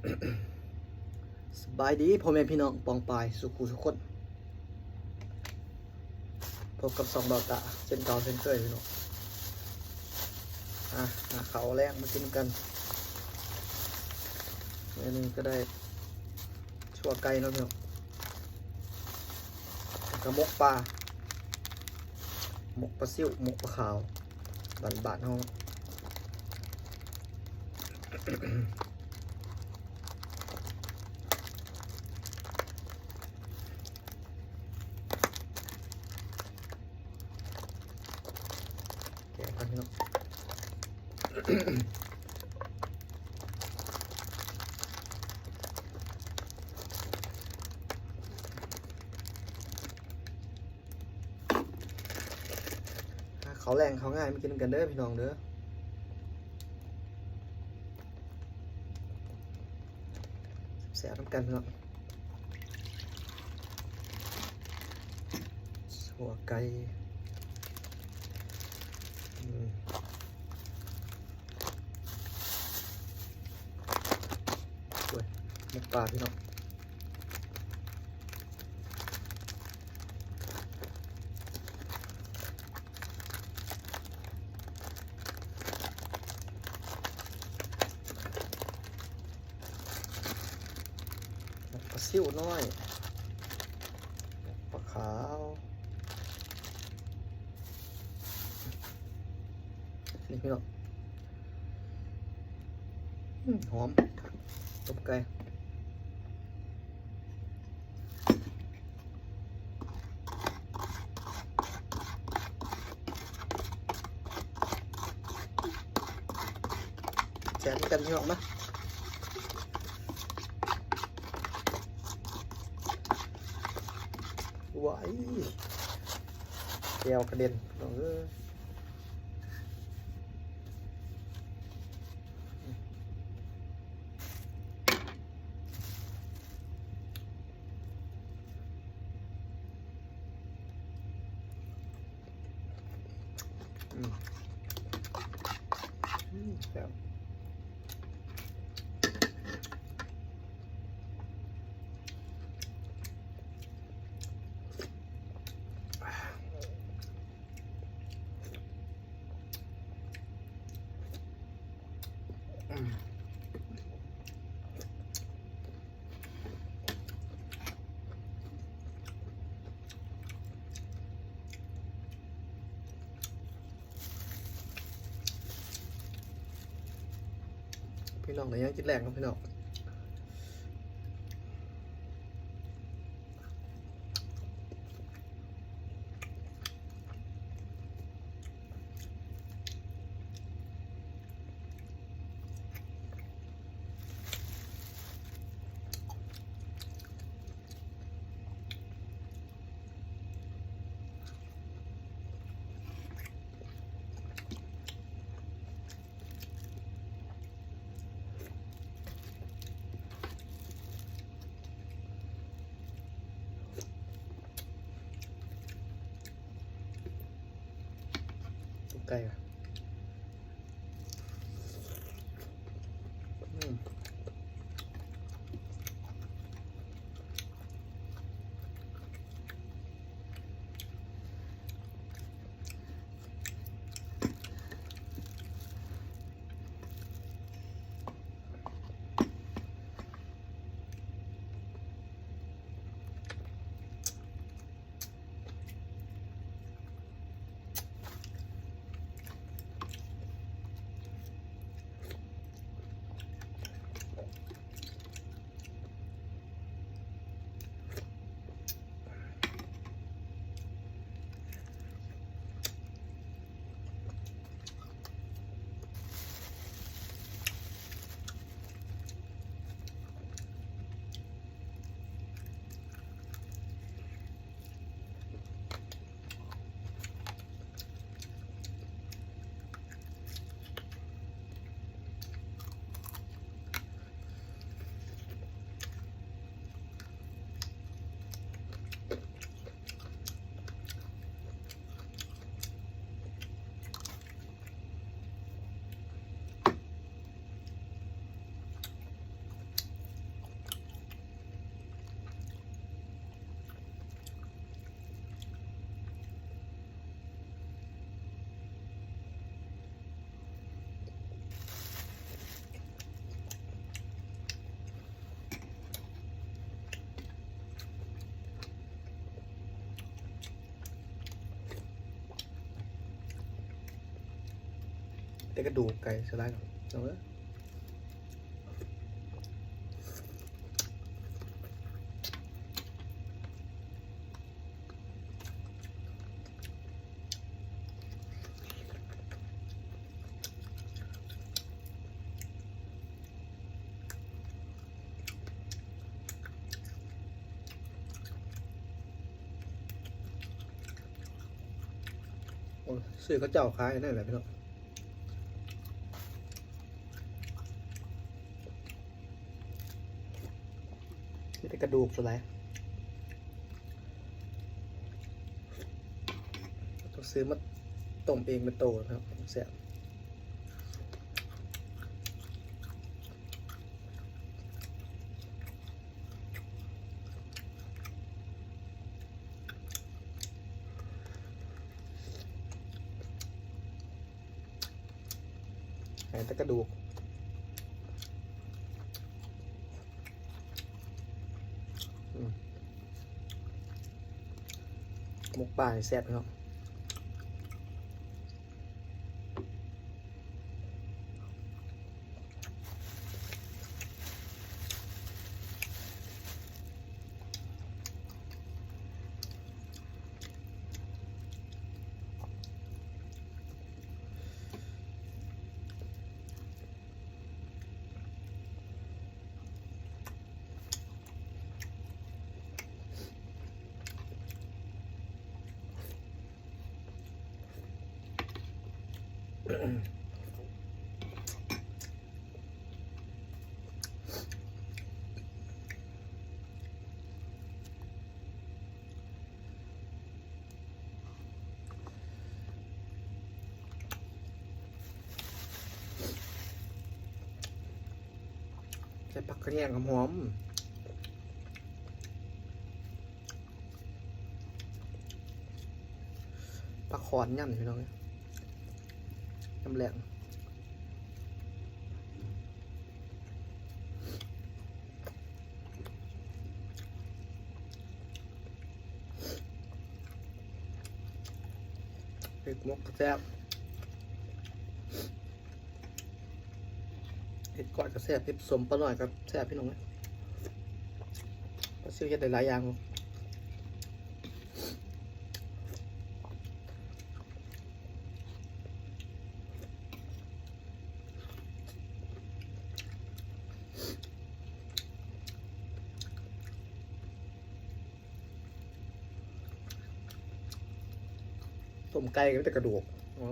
ສະບາຍດີພໍ່ແມ່ພີ່ນ້ອງປ້ອງປາຍສູ່ຜູ້ສູ່ຄົນ. ພົບກັບຊ່ອງບ່າວຕາເຊັ່ນເກົ່າເຊັ່ນເຄີຍພີ່ນ້ອງ. ອ່ະ ຫາເຂົ້າແລງມາກິນນຳກັນ. ມື້ນີ້ກະໄດ້ຊົ່ວໄກ່ເນາະພີ່ນ້ອງ, ກະໝົກປາ, ໝົກປາຊິວ, ໝົກປາຂາວ ບ້ານໆເຮົາ. ແກະກ່ອນພີ່ນ້ອງ. ຫາເຂົ້າແລງເຂົ້າງາຍມາກິນນຳກັນເດີພີ່ນ້ອງເດີ, ແຊບໆນຳກັນພີ່ນ້ອງ. ຊົ່ວໄກ່ ອືມ ໂອ້ຍ ໝົກປາພີ່ນ້ອງ. ໝົກປາຊິວນ້ອຍ, ໝົກປາຂາວ ນີ້ພີ່ນ້ອງ. ອືມ ຫອມ ຕົ້ມໄກ່ ແຊບຄືກັນພີ່ນ້ອງມາ. ວ້າຍ ແກ້ວກະເດັນພີ່ນ້ອງເອີຍ. ອືມ ອືມ ແຊບ. ພີ່ນ້ອງໄດ້ຫຍັງກິນແລງເນາະພີ່ນ້ອງ. ໄກ່ ອືມ. ອືມ ແຕ່ກະດູກໄກ່ສະຫຼາຍເນາະ ເອົາເດີ. ໂອ້ ຊື້ເຂົາເຈົ້າຂາຍນັ້ນແຫຼະພີ່ນ້ອງ. ມີແຕ່ກະດູກສ່ວນຫຼາຍ ຕ້ອງຊື້ມາຕົ້ມເອງເປັນໂຕເນາະ ແຊບ. ໃຫ້ແຕ່ກະດູກ ອືມ ໝົກປານີ້ແຊບເນາະ. ໃສ່ຜັກຂະແຍງຫອມໆ ປາຂອນຍຳນີ້ພີ່ນ້ອງເອີຍ ຍຳແລງ. ເຫັດໝົກກະແຊບ ເຫັດກ້ອຍກະແຊບ ເຫັດສົ້ມປານ້ອຍກະແຊບພີ່ນ້ອງເອີຍ. ປາຊິວເຮັດໄດ້ຫຼາຍຢ່າງ. ຕົ້ມໄກ່ກະມີແຕ່ກະດູກ ອໍ.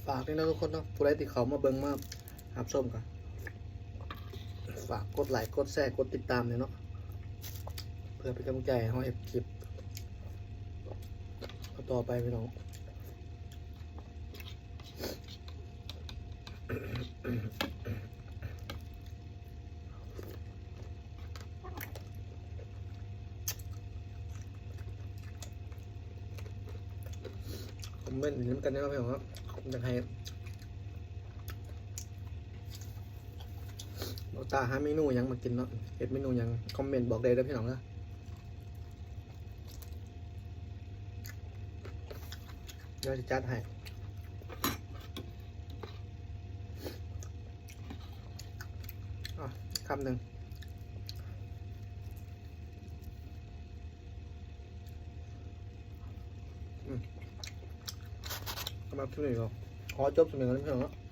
ຝາກນີ້ເນາະທຸກຄົນເນາະ ຜູ້ໃດທີ່ເຂົ້າມາເບິ່ງມາຮັບຊົມກະ ຝາກກົດໄລກົດແຊກົດຕິດຕາມແດ່ເນາະ ເພື່ອເປັນກຳລັງໃຈໃຫ້ເຮົາເຮັດຄລິບຕໍ່ໄປພີ່ນ້ອງ. ຄອມເມັນນຳກັນເນາະພີ່ນ້ອງເນາະ ຢາກໃຫ້ ຖ້າຫາເມນູຫຍັງມາກິນເນາະ ເຮັດເມນູຫຍັງ ຄອມເມັນບອກໄດ້ເດີພີ່ນ້ອງເດີ ດຽວຊິຈັດໃຫ້. ອາ ອີກຄຳໜຶ່ງ. ອືມ ສຳລັບຄລິບນີ້ກໍຂໍຈົບສ່ຳນີ້ກ່ອນເນາະພີ່ນ້ອງເນາະ.